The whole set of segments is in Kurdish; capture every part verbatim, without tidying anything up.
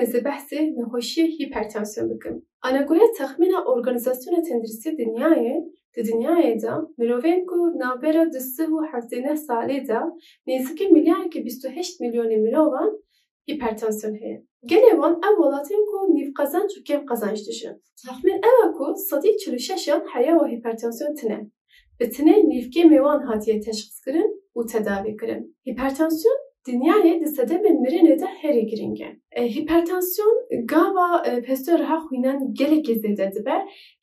ez ê behsê nexweşiyê hipertansiyon bikim. Anagore texmîna Organîzasyona Tenduristî Dinyayê, di dinyayê de mirovên ku navbera du sed û heftê neh salê de nêzîkî milyareke bîst û heşt milyonê mirovan hipertansiyon heye. Gelê wan ew welatên ku nîv qezenc û kêm qezenc dijin. Texmîn ew e ku sedî çil û şeş an heya û hipertansiyon tine. Bi tinê nîvkêmê wan hatiye teşxîskirin û tedavîkirin. Hipertansiyon dinyayê di sedemên mirinê de herî giring e. E, hipertansiyon gava, e, pesto riha xwînan gelekî zêde dibe,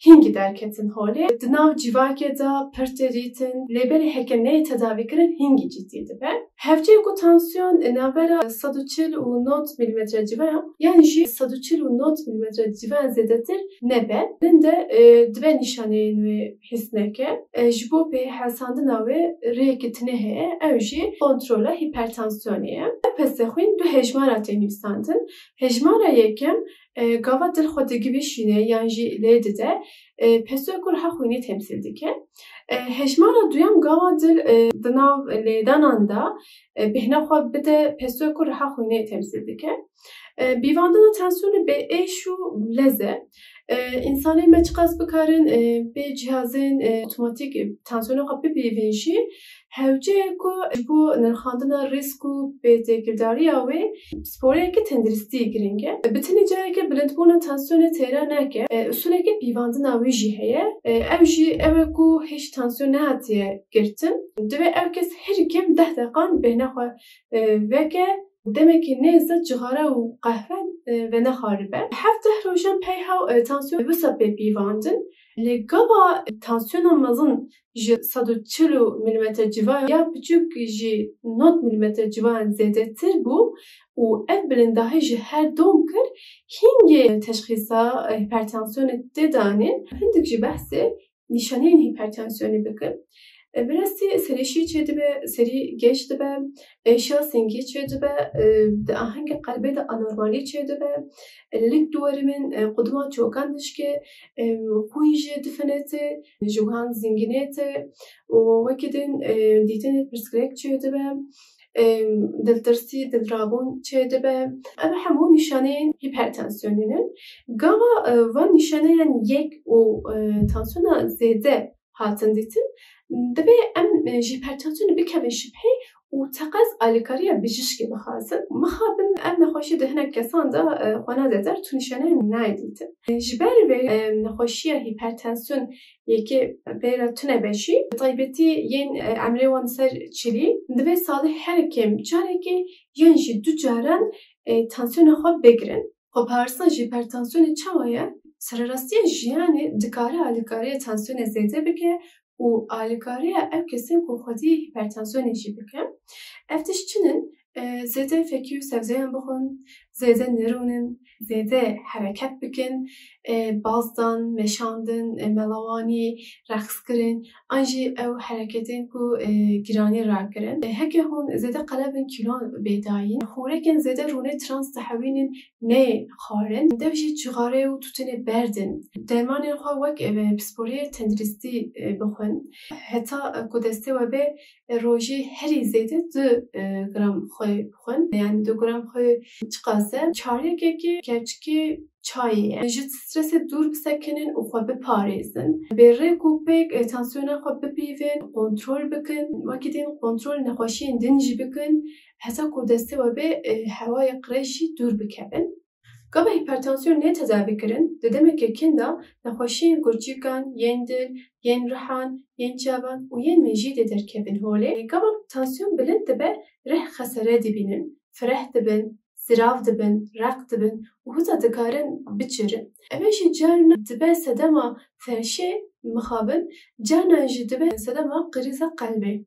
hingî derketin holê. Di nav civakê de pir dirîtin, lê belê heke neyê tedavîkirin hingî cidî dibe. Hevceyê ku tansiyon, e, navbera sed û çil û nod milîmetre civayan, yan jî sed û çil û nod milîmetre civayan zêdetir nebe, din de, e, dibe nîşaneyên wê hîs neke. E, ji bo pêhesandina wê rêyekî tune heye, ew jî kontrola hipertansiyonê ye. Ev peste xwîn du hejmara tê nivîsandin. Hejmara yekem, e, gava dil xwe digivîşîne yan jî lê dide, e, pestoyê ku riha xwînê temsîl dike. E, hejmara duyem gava dil, e, di nav lêdanan de, e, bêhna xwe bide pestoyê ku riha xwînê temsîl dike. E, pîvandina tansiyonê bê êş û lez e. E, însanên me çiqas bikarin, e, pê cihazên, e, otomatîk, e, tansiyona xwe bipîvin jî, hewce ye ku ji bo nirxandina rîsk û pê têkildariya wê pisporiyeke tenduristî giring e. Bi tenê careke bilindbûna tansiyonê têra neke, e, usuleke pîvandina wê jî heye. E, ew jî ew e ku hêj tansiyon nehatiye girtin. Divê ew kes herî kêm deh deqan bêhna xwe, e, veke, demekî nêz de cixare û qehwe, e, venexaribe. Heft deh rojan pey hew, e, tansiyon wisa pê pîvandin. Lê gava tansiyona mezin ji sed û çil milîmetre civayan ya biçûk ji nod milîmetre civayan zêdetir bû û ev bilindahî ji her dom kir, hingê teşxîsa hipertansiyonê tê danîn. Hindik ji behsê nîşaneyên hipertansiyonê bikim. E, bi rastî serî şî çêdibe, serî geş dibe, êşa singî çêdibe, e, di ahengê qelbê de anormalî çêdibe, e, lik diweribin, e, qudima çokan dişke, e, xwîn jê difinete, ji wan zingînete û wekî din, e, dîtinê pirsgirêk çêdibe, e, diltirsî, dilrabûn çêdibe. Ev hemû nîşaneyên hipertansiyonê ne. Gava, e, van nîşaneyan yek û, e, tansiyona zêde hatin dîtin, divê em, e, ji hipertansiyonê bikevin şibhê û teqez alîkariya bijîşkê bixwazin. Mixabin ev nexweşî di hinek kesan de, e, xwe nade der, tu nîşaneyan nayê dîtin. E, ji ber vê, e, nexweşiya hipertansiyon yekê pê re tune be jî, bi taybetî yên, e, emrê wan ser çilî, divê salê her kêm carekê yan jî du caran, e, tansiyona xwe bigirin. Xweparastina ji hipertansiyonê çawa ye? Sererastiya jiyanê dikare alîkariya tansiyonê zêde bike û alîkariya ew kesên ku xwediyê hipertansiyonê jî bike. Ev tişt çi ne? E, zêde fekî û sebzeyan bixwin, zêde nirûnin, zêde hereket bikin, e, bazdan, meşandin, e, melawanî, reqskirin, an jî ew hereketên ku, e, giranî rakirin. E, heke hûn zêde qelebin kîlon bê dayîn, xûrekên zêde rûnê trans dihewînin, neyê xwarin. Dev jî cixarê û tûtinê berdin. Dermanên xwe wek, e, pisporiyê tenduristî, e, bixwin. Heta, e, ku destê we bê, e, rojê herî zêde du, e, gram xwe bixwin. Yani du gram xwe çiqas e? Çaryekekê kevçikê çayê ye. Ji stresê dûr bisekinin û xwe biparêzin. Bê rêk û pêk, e, tansiyona xwe bipîvin, kontrol bikin. Wekî din kontrol nexweşiyên din jî bikin. Heta ku destê we bê, e, hewayê qirêj jî dûr bikevin. Gava hipertansiyon nê tedavî kirin, di demeke kin de nexweşiyên kurçikan, yên dil, yên rihan, yên çavan û yên mejî dê derkevin holê. Gava tansiyon bilind dibe, rih xesere dibînin, fireh dibin, zirav dibin, req dibin û hûta dikarin biçirin. Ev jî carna dibe sedema ferşê mixabin, carna jî dibe sedema krîza qelbê.